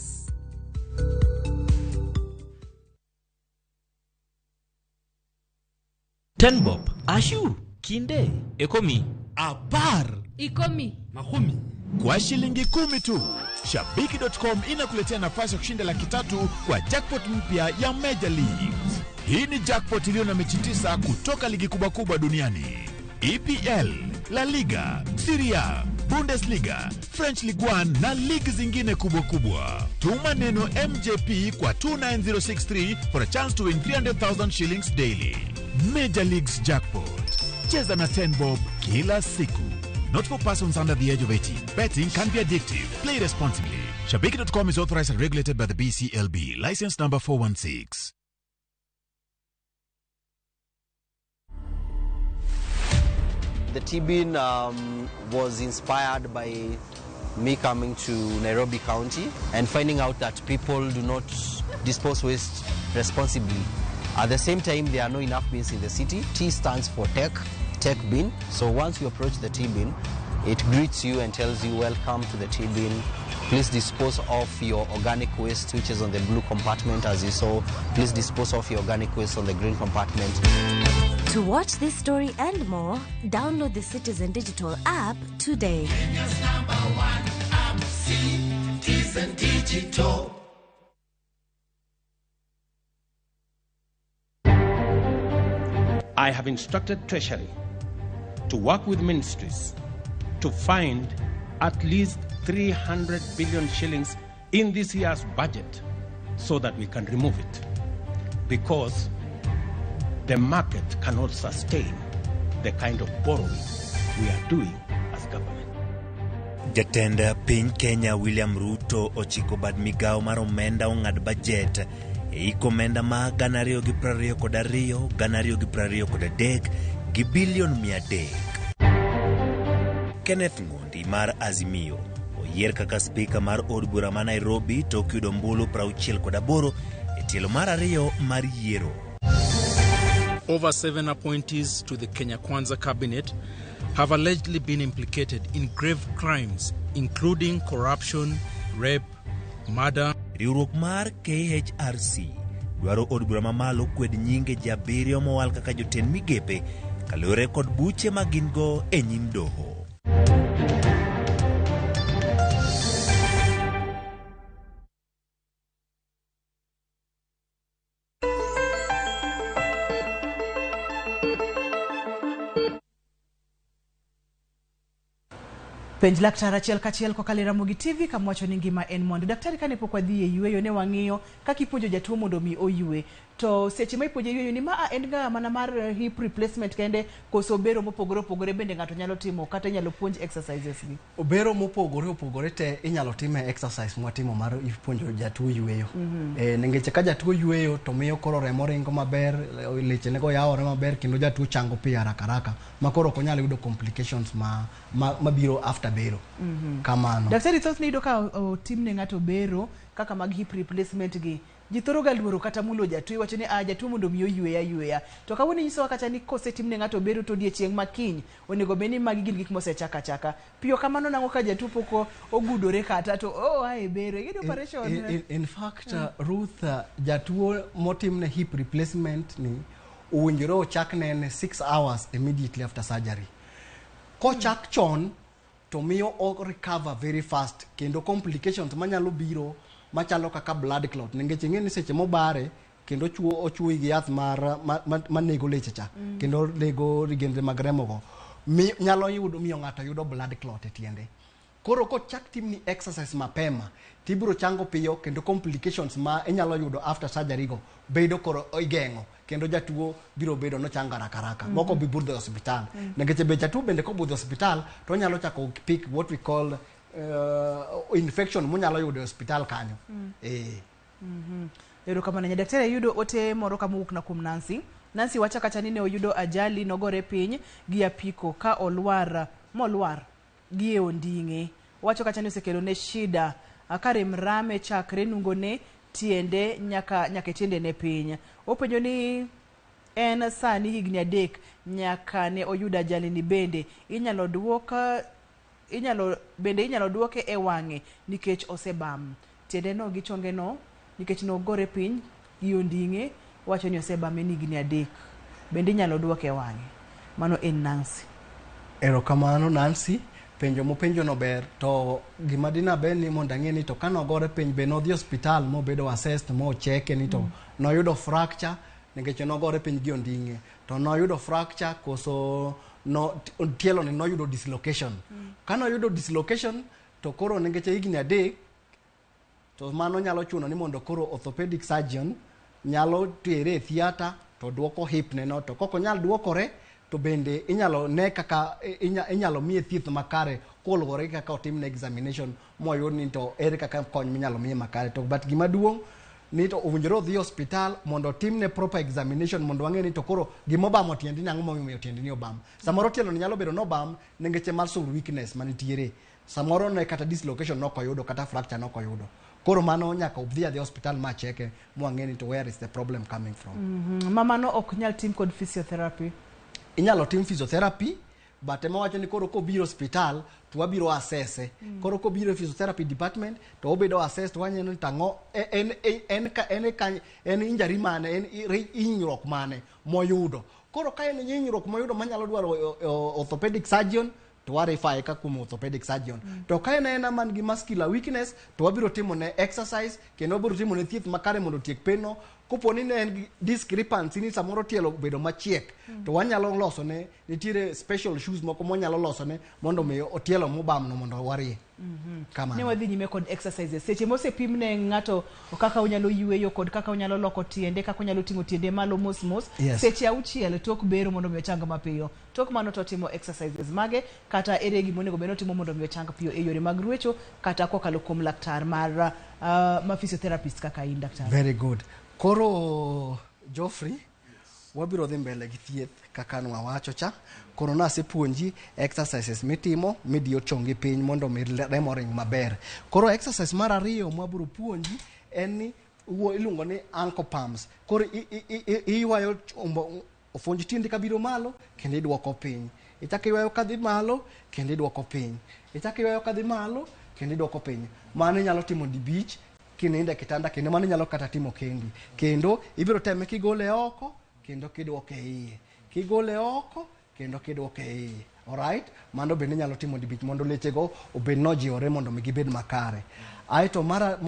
Tenbob, Ashu, Kinde, Ekomi, Apar, Ikomi. Makumi. Kwa shilingi 10 tu, Shabiki.com inakuletea nafasi ya kushinda 300,000 kwa jackpot mpya ya Major Leagues. Hii ni jackpot iliyo na mechi 9 kutoka ligi kubwa kubwa duniani: EPL, La Liga, Serie A, Bundesliga, French Ligue 1 na ligi zingine kubwa kubwa. Tuma neno MJP kwa 29063 for a chance to win 300,000 shillings daily. Major Leagues Jackpot. Cheza na 10 bob kila siku. Not for persons under the age of 18. Betting can be addictive. Play responsibly. Shabiki.com is authorized and regulated by the BCLB. License number 416. The T-bin was inspired by me coming to Nairobi County and finding out that people do not dispose waste responsibly. At the same time, there are no enough bins in the city. T stands for tech, tech bin. So once you approach the T-bin, it greets you and tells you, welcome to the T-bin. Please dispose of your organic waste, which is on the blue compartment, as you saw. Please dispose of your organic waste on the green compartment. To watch this story and more, download the Citizen Digital app today. Kenya's number one app, Citizen Digital. I have instructed Treasury to work with ministries to find at least 300 billion shillings in this year's budget so that we can remove it, because the market cannot sustain the kind of borrowing we are doing as government. Jatend piny Kenya William Ruto ochiko bad migawo mar omenda ong'ad bajet e hik omenda ma 2022 2023 gi bilion 300. Kenneth Ng'ondi mar Azimio oyier kaka spika mar od bura ma Nairobi tok yudo ombulu 68 e tielo mar ariyo mar yiero. Over 7 appointees to the Kenya Kwanza cabinet have allegedly been implicated in grave crimes, including corruption, rape, murder. Riwruok mar KHRC dwaro od bura mamalo kwed nyinge ji abiriyo mowal kaka jotend migepe kaluwore kod buche ma gin go e nyim doho. Penj laktar achiel kachiel kokalo e Ramogi TV kama wacho ni ngima en mwandu. Daktari, kane pok wadhi e yueyo ne wang'iyo kaka ipuonjo jatuo mondo mi oyue. To seche ma ipuonje yueyo ni ma en ga mana mar hip replacement kende koso bero mopogore opogore bende ng'ato nyalo timo kata inyalo puonj exercises gi. Bero mopogore opogore te inyalo time exercise mwatimo mar puonjo jatuo yueyo. Nikech ka jatuo yueyo to miyo koro remo ringo maber, leche nego yawore maber kendo jatuo chango piyo haraka haraka ma koro ok onyal yudo complications mabiro after bero. Kamano. Daktari, thothne iyudo ka otimne ng'ato bero kaka mag hip replacement gi. Ji thoro ga luoro kata mulo jatuo, iwacho ni jatuo mondo mi oywe ayweya. To kawuono inyisowa kata ni kosetimne ng'ato bero to odiechieng' ma kiny onego bed ni magi gin gik mosechak achaka. Piyo kamano nang'o ka jatuo pok ogudore kata to ae bero, ing'e ni operation. In fact, Ruth, jatuo motimne hip replacement ni owinjore ochak nene 6 hours immediately after surgery. Kochak chon to miyo o recover very fast kendo complications manyalo biro machalo kaka blood clot nikech ing'e ni seche mobare kendo ochuoyi gi yath mar manego leche cha kendo nego rigendre mag remo go nyalo yudo miyo ng'ato yudo blood clot e tiende. Koro kochak timni exercise mapema tibiro chango piyo kendo complications ma inyalo yudo after surgery go bedo koro igeng'o kendo jatuo biro bedo nochango haraka haraka. Moko bi budho e osiptal. Nikech be jatuo bende kobudho e osiptal to onyalo chako pick what we call infection monyalo yudo e osiptal kanyo. Erokamano ahinya. Daktari, ayudo ote moro kamowuok na kuom Nancy. Nancy wacho kacha ni ne oyudo ajali nogore piny gi apiko ka olwar molwar gi e onding'e. Owacho kacha ni osekelo ne shida ka rem rame chakre nungone tiende nyaka e tiendene piny. Openjo ni en sani higni 3 nyaka ne oyud ajali ni bende inyalo duoke e wang'e nikech osebam. Tiende no gi chonge no nikech nogore piny gi onding'e, wacho ni osebame ni higni 3. Bende inyalo duoke e wang'e. Mano en Nancy. Erokamano Nancy. Penjo mopenjo no ber to gima dina ber ni mondo ang'e ni to kanogore piny be nodhi osiptal mobedo assessed mocheke ni to noyudo fracture nikech nogore piny gi onding'e to noyudo fracture koso no tielo ni noyudo dislocation. Kanoyudo dislocation to koro nikech higni 3 to mano nyalo chuno ni mondo koro orthopedic surgeon nyalo tere e theater to duoko hip ne no to kok onyal duokore to bende inyalo ne kaka inyalo miye thieth makare koluwore gi kaka otimne examination moyud ni to ere kaka kony minyalo miye makare. To but gima duong' ni to owinjore odhi e osiptal mondo otimne proper examination mondo wang'e ni to koro gima obamo tiendi ni ang'o momiyo tiendi ni obam. Samoro tielo ni nyalo bedo nobam nikech muscle weakness manitiere. Samoro ne kata dislocation nok oyudo kata fracture nok oyudo. Koro mano nyaka odhi adhi osiptal ma cheke mwang'e ni to where is the problem coming from. Mamano ok nyal tim kod physiotherapy. Inyalo tim physiotherapy but ema wacho ni koro kobiro osiptal to wabiro assesse. Koro kobiro e physiotherapy department to obedo assessed waneno ni tang'o en injury mane, en hinyruok mane moyudo. Koro ka en hinyruok moyudo manyalo dwaro orthopedic surgeon to warefer ka kuom orthopedic surgeon. To ka en aena man gi muscular weakness to wabiro timo ne exercise kendo wabiro timo ne thieth makare mondo otiek pain no. Kopo ni ne en gi discrepancy ni samoro tielo obedo machiek to wanyalo loso ne nitiere special shoes moko mwanyalo loso ne mondo mi otielo mobam no mondo warie. Kamano. Ne wadhi nyime kod exercises. Seche mosepim ne ng'ato kaka onyalo yueyo kod kaka onyalo loko tiende, kaka onyalo ting'o tiende malo mos mos. Seche 6 tok bero mondo mi ochang mapiyo. Tok mano to timo exercises mage kata ere gima onego bed ni otimo mondo mi ochang piyo e yore mag ruecho kata kokalo kuom laktar mar ma physiotherapist kaka in daktari. Very good. Koro Geoffrey, wabiro dhi mbele gi thieth kaka nwawacho cha. Koro nasepuonji exercises mitimo midiyo chongi piny mondo mi remo ring maber. Koro exercise mar ariyo mwabiro puonji en ni Iluongo ni ankle pumps. Koro iywayo ofunj tiendi kabiro malo kendo idwoko piny. Ichako iywayo kadhi malo kendo idwoko piny. Ichako iywayo kadhi malo kendo idwoko piny. Mano inyalo timo dibich kinindo e kitanda kendo mano inyalo kata timo kendi. Kendo ibiro teme kigole oko kendo kidwoke iye. Kigole oko kendo kidwoke iye. Alright? Mano bende inyalo timo dibich mondo lechego obed nojiwore mondo mi gibed makare. Aeto mara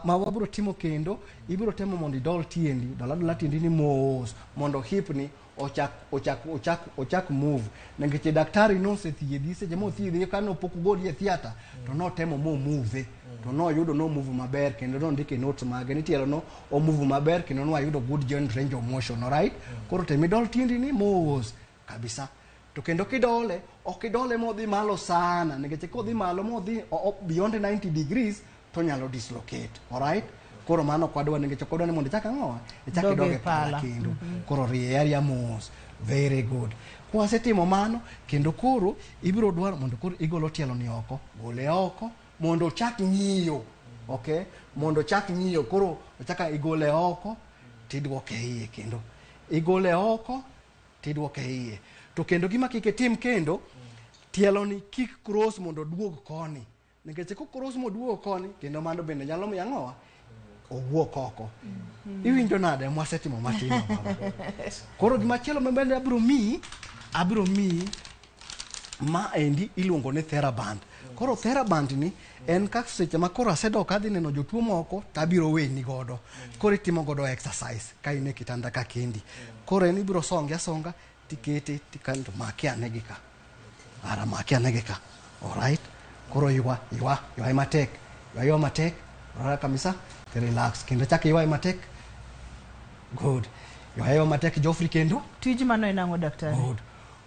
ma wabiro timo kendo, ibiro temo mondo idol tiendi, dol adola tiendi ni mos mondo hip ni ochak move. Nikech daktari nosethiedhi, seche mothiedhi ka nopok ogoli e theatre, to notemo mo move. To noyudo no move maber kendo nondiko e notes mage ni tielo no o move maber kendo nwayudo good joint range of motion, alright? Koro tem idol tiendi ni mos kabisa. To kendo kidole, ok idole modhi malo sana, nikech kodhi malo modhi beyond 90 degrees to nyalo dislocate, alright? Koro mano ok wadwa nikech ok wadwa ni mondo ichak ang'owa, ichak Dog idog e e pala pala. kendo. Koro rie aria mos. Very good. Kwasetimo mano, kendo koro ibiro dwaro mondo koro igolo tielo ni oko, gole oko mondo ochak ng'iyo. Okay? Mondo ochak ng'iyo, koro ochak igole oko tidwoke iye kendo. Igole oko tidwoke iye. To kendo gima kik itim kendo, tielo ni kik cross mondo oduog koni. Nikech ko cross moduogo koni, kendo mano bende nyalo miyo ang'owa? Owuok oko. Iwinjo nade mwasetimo matin baba? Koro gimachielo ma bende abiro miyi ma endi iluongo ni theraband. Koro theraband ni en ka seche ma koro asedok adhi neno jotuo moko to abiro weni godo. Koro itimo godo exercise ka in e kitanda ka kendi. Koro en ibiro songe asonga tikete tikan to maki ane gi ka. Ara maki ane gi ka. Alright. Koro ywa ywa ywa matek. Ywa ywa matek. Alright kabisa. Relax. Kendo chak ywa matek. Good. Ywa ywa matek Geoffrey kendo. Tij mano en ang'o daktari? Good.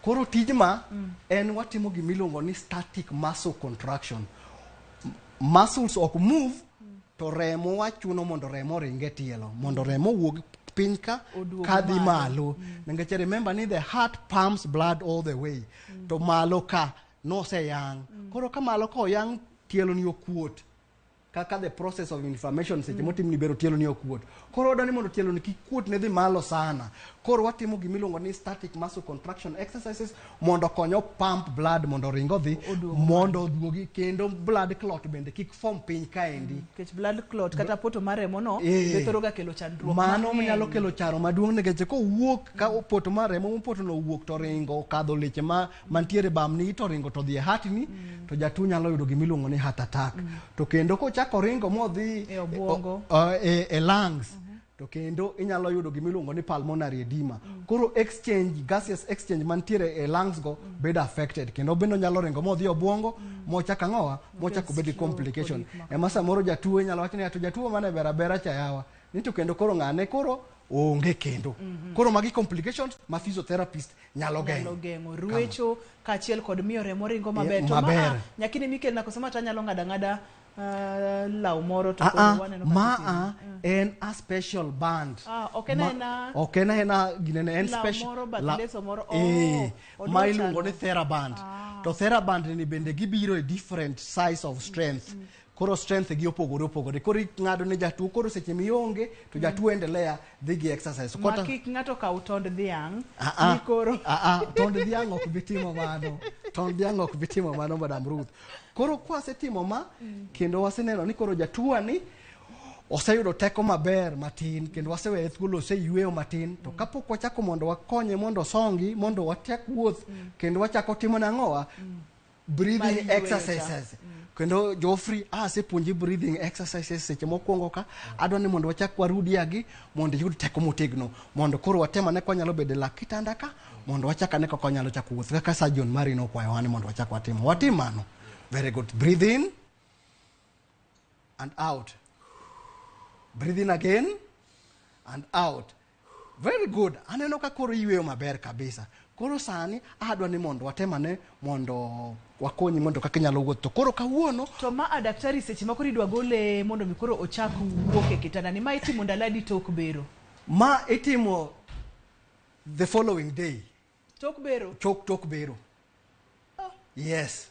Koro tij ma en watimo gimiluongo ni static muscle contraction. Muscles ok move to remo wachuno mondo remo oring e tielo mondo remo owuog piny ka Oduog kadhi malo. malo. Nikech remember ni the heart pumps blood all the way. To malo ka noseyang. Koro ka malo ka oyang tielo ni okuot. Kaka the process of inflammation seche motim ni bero tielo ni okuot. Koro wadwa ni mondo tielo ni kik kuot ne dhi malo sana. Koro watimo gimiluongo ni static muscle contraction exercises mondo okony o pump blood mondo oring odhi mondo oduogi kendo blood clot bende kik form piny kaendi. Nikech blood clot kata poto mar remo no be thoro ga kelo chandruok Mano mang'eny. nyalo kelo charo maduong' nikech kowuok ka opoto mar remo mopoto no owuok to ringo okadho leche ma mantiere bamni to ringo to dhi e heart ni to jatuo nyalo yudo gimiluongo ni heart attack. To kendo kochako ringo modhi E obwongo. e lungs to kendo inyalo yudo gimiluongo ni pulmonary edema. Koro exchange gaseous exchange mantiere e lungs go bedo affected kendo bende onyalo ringo modhi e obwongo mochak ang'owa mochak obed gi complication. Ema samoro jatuo inyalo wach ni to jatuo mane ber abera cha yawa ni to kendo koro ng'ane koro onge kendo. Koro magi complications ma physiotherapist nyalo geng'o. Nyalo geng'o ruecho kaachiel kod miyo remo ringo maber. To Maber. maa nyakini mikelna koso ma to anyalo ng'ado ang'ada law moro to Ah, koro ah, waneno kaka ma itimo. a en a special band. Ah, ok en Ma- aena ok en aena ginene en law special moro, bath leso moro. Oh, odwa ma iluongo chalo. ni theraband. To theraband ni bende gibiro e different size of strength. Koro strength gi opogore opogore. Koro ing'ado ne jatuo koro seche mionge to jatuo endelea dhi gi exercise. Ma Kata- kik ng'ato kaw tond dhiang' Ah, ah. ni koro Ah, ah, tond dhiang' ok bi timo mano. Tond dhiang' ok bi timo mano Madam Ruth. Koro kwasetimo ma kendo waseneno ni koro jatuo ni oseyudo teko maber matin kendo waseweye thuolo oseyweyo matin to kapok wachako mondo wakonye mondo osongi mondo wachak wuoth kendo wachako timo nang'owa breathing Mar yweyo cha. exercises kendo Geoffrey asepuonji breathing exercises seche mokwongo ka adwa ni mondo wachak warudiagi mondo iyud teko motegno mondo koro watem ane ka wanyalo bedo e lak kitanda ka mondo wachak ane kaka wanyalo chako wuoth kaka surgeon mari nokwayowa ni mondo wachak watimo watim mano very good breathe in and out breathe in again and out very good aneno ka koro iyweyo maber kabisa koro sani adwa ni mondo watem ane mondo wakonyi mondo kaka inyalo wuotho to koro kawuono to ma a daktari seche ma koro idwa gole mondo mi koro ochak wuok e kitanda ni ma itimo ndalo adi tok bero ma itimo the following day tok bero tok bero yes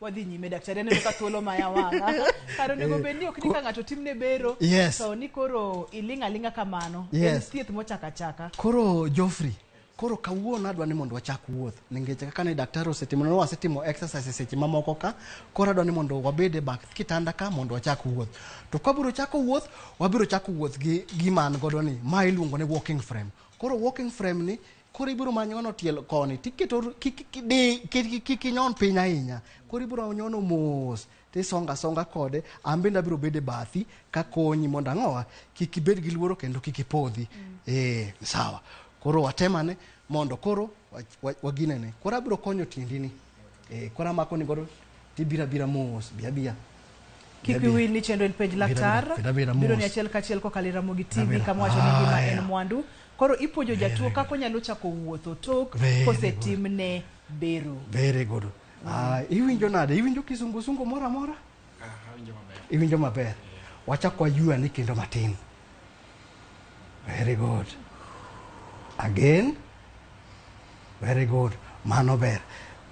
Wadhi nyime daktari, aneno ka thuolo maya wang'a. Kar onego bed ni ok ni ka ng'ato timne bero Yes. to ni koro iling' aling'a kamano. Yes. En thieth mochako achaka. Koro Geoffrey, koro kawuono adwa ni mondo wachak wuoth nikech kaka ne daktari osetimo ne wasetimo exercise seche mamoko ka koro adwa ni mondo wabed e bath kitanda ka mondo wachak wuoth to ka wabiro chako wuoth wabiro chako wuoth gi gima an godo ni ma iluongo ni walking frame koro walking frame ni koro ibiro manyono tielo koni tiketo kik kik kik inyon piny ahinya koro ibiro nyono mos tisonga songa kode an bende abiro bedo e bathi kakonyi mondo ang'owa kik ibed gi luoro kendo kik ipodhi eh sawa koro watemane mondo koro waginene koro abiro konyo tiendini eh koro amako ni godo tibiro abira mos bi abiya Kik wiwi ni chenro en penj laktar biro ni achiel kachiel kokalo e Ramogi TV kama wacho ni ngima en mwandu. Koro ipuonjo jatuo kaka onyalo chako wuotho tok kosetimne bero. Very good. Iwinjo nade? Iwinjo kisungusungu moro amora? Iwinjo maber. Wachak waywe ni kendo matin. Very good. Again. Very good. Mano ber.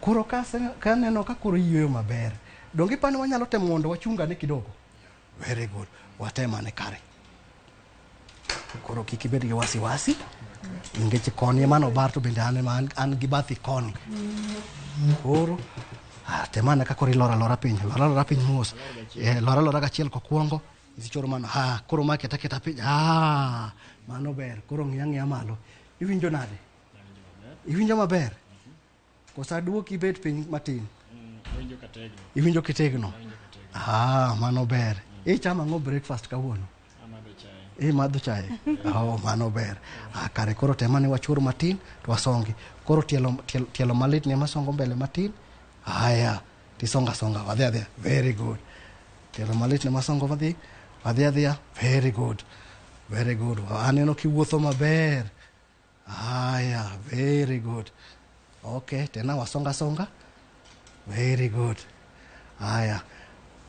Koro kaneno ka koro iyweyo maber. Donge ipani wanyalo temo mondo wachungane kidogo? Very good. Watemane kare. Koro kik ibed gi wasiwasi. Nikech koni ema nobar to bende an ema an gi bathi koni. Koro temane ka koro iloro alora piny. Lor alora piny mos. Lor alora gachiel kokwongo. Isichoro mano. Ha, koro ma keta keta piny. Ah, mano ber. Koro ng'iya ng'iya malo. Iwinjo nade? Iwinjo maber? Kosa aduoki ibet piny matin? Iwinjo kitegno? Ah, mano ber. Ichamo ang'o breakfast kawuono? Imadho chae. Oh, mano ber. Ah, kare koro temane wachur matin to wasongi. Koro tielo, tielo, tielo malit ni ema songo mbele matin. Haya, tisonga songa, wadhi adhiya. Very good. Tielo malit ni ema songo wadhi, wadhi adhiya. Very good. Very good. Aneno kiwuotho maber. Haya, very good. Okay, tena wasonga songa. Very good. Haya.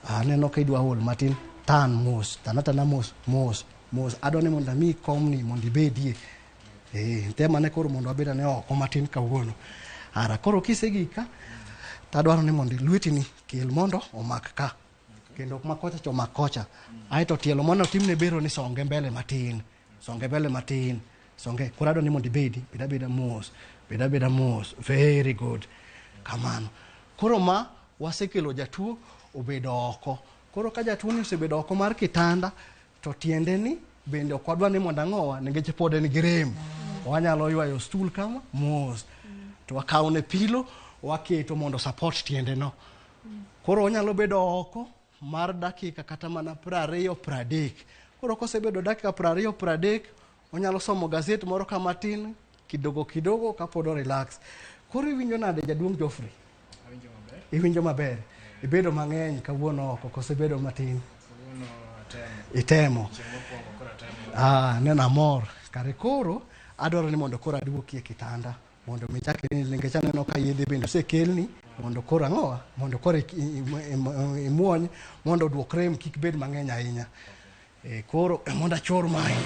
Aneno ka idwa ol matin. Tan mos, tana tana mos, mos, mos. Adwa ni mondo amiyi komni mondo ibedie. Tem ane koro mondo wabed ane oko matin kawuono. Ara koro kisegik ka, tadwaro ni mondo lwetini kel mondo omak ka. Kendo ma kocha cha omak kocha. Aeto tielo mane otimne bero ni songe mbele matin. Songe mbele matin. Songe. Koro adwa ni mondo ibedi. Bed abeda mos. Bed abeda mos. Very good. Kamano. Koro ma wasekelo jatuo obedo oko. Koro ka jatuo ni osebedo oko mar kitanda, to tiende ni bende ok wadwa ni mondo ang'owa nikech pod en gi rem. Wanyalo ywayo stool kama mos. To wakawone pilo, waketo mondo support tiende no. Koro onyalo bedo oko mar dakika kata mana 20 30. Koro kosebedo dakika 20 30, onyalo somo gazet moro ka matin, kidogo kidogo kapod o relax. Koro iwinjo nade jaduong' Geoffrey? Iwinjo maber? Ibedo mang'eny kawuono oko koso ibedo matin? Itemo. Ah, neno amor. Kare koro adwaro ni mondo koro aduoki e kitanda mondo mi chak inind nikech aneno ka yedhe bende osekelni mondo koro ang'owa mondo koro imuony mondo oduok rem kik bed mang'eny ahinya. Koro mondo achor mae.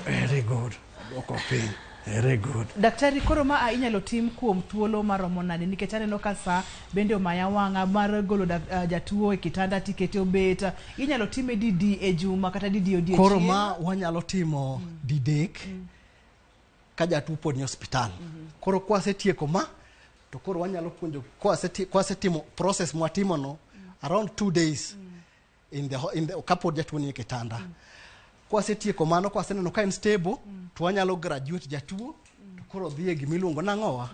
Very good. Duoko piny. Very good. Daktari, koro ma inyalo tim kuom thuolo maromo nade? Nikech aneno ka sa bende omaya wang'a mar golo jatuo e kitanda tikete obet. Inyalo time didi e juma kata didi odiechieng'? Koro ma wanyalo timo didek ka jatuo pod ni osiptal. Koro kwasetieko ma to koro wanyalo puonjo kwasetimo process mwatimo no around 2 days in the, kapod jatuo ni e kitanda. Kwasetieko mano, kwaseneno ka en stable, to wanyalo graduate jatuo, to koro dhi e gimiluongo nang'owa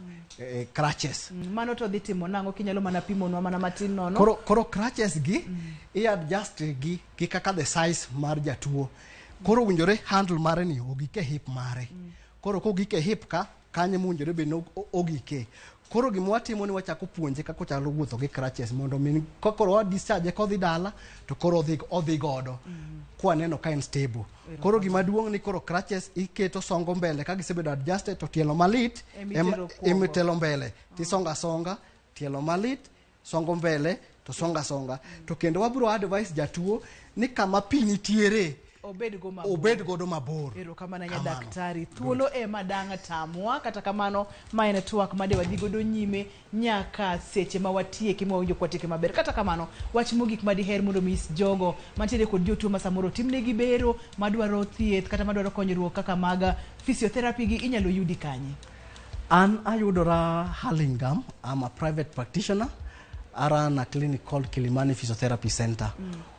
crutches. Mano to dhi timo nang'o kinyalo mana pimonwa mana matin nono? Koro crutches gi, i adjust gi kaka the size mar jatuo. Koro owinjore handle mare ni ogik e hip mare. Koro kogik e hip ka, kanyo mowinjore bed ni ogike. Koro gima watimo ni wachako puonje kaka ochalo wuotho gi crutches mondo mi ka koro wa discharge kodhi dala to koro odhi godo. Kwaneno ka en stable. Koro gima duong' ni koro crutches iketo songo mbele ka gisebedo adjusted to tielo malit Emitero kuongo. emitelo mbele. Tisonga songa tielo malit songo mbele to songa songa. To kendo wabiro advise jatuo ni kama pi nitiere Obed go mabor. Obed godo mabor. Erokamano ahinya Kamano. daktari. Thuolo ema dang' tamwa, kata kamano ma en twak made wadhi godo nyime nyaka seche ma watieki ma wawinjo kwatieke maber. Kata kamano, wach mogik madiher mondo mi is jogo mantiere kod jotuo ma samoro otimnegi bero, madwaro thieth kata madwaro konyruok kaka mag physiotherapy gi inyalo yudi kanye? An ayudora Hurlingham. I'm a private practitioner. I run a clinic called Kilimani Physiotherapy Center.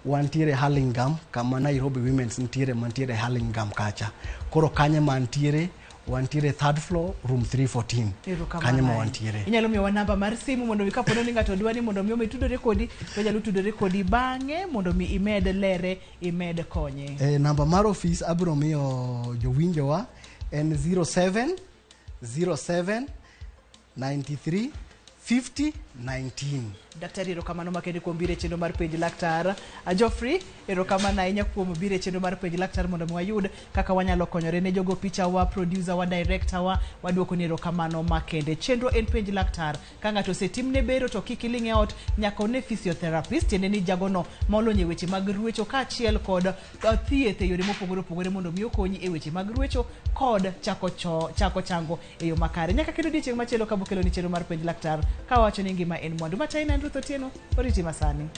Wantiere Hurlingham, kama Nairobi Women's nitiere, mantiere Hurlingham kacha. Koro kanye mantiere, wantiere third floor, room 314. Erokamano Kanye ma ahinya. wantiere. Inyalo miyowa namba mar simu mondo mi kapo ni ng'ato dwa ni mondo mi omed tudore kodi, to onyalo tudore kodi bang'e mondo mi imed lere, imed konye. E, namba mar ofis abiro miyo jowinjowa en 07 07 93 50 19. Daktari, erokamano makende kuom biro e chenro mar penj laktar. Geoffrey, erokamano ahinya kuom biro e chenro mar penj laktar mondo mi wayud kaka wanyalo konyore ne jogo picha wa, producer wa, director wa, waduoko ni erokamano makende. Chenro en penj laktar. Ka ng'ato osetimne bero to kik iling' e ot, nyaka one physiotherapist, tiende ni jagono ma olony e weche mag ruecho kaachiel kod thieth e yore mopogore opogore mondo mi okonyi e weche mag ruecho kod chako, cho, chako chango e yo makare. Nyaka kendo odiechieng' machielo kabokelo ni chenro mar penj laktar kawacho ni ngima en mwandu. Machaina en Ruth Otieno, oriti masani.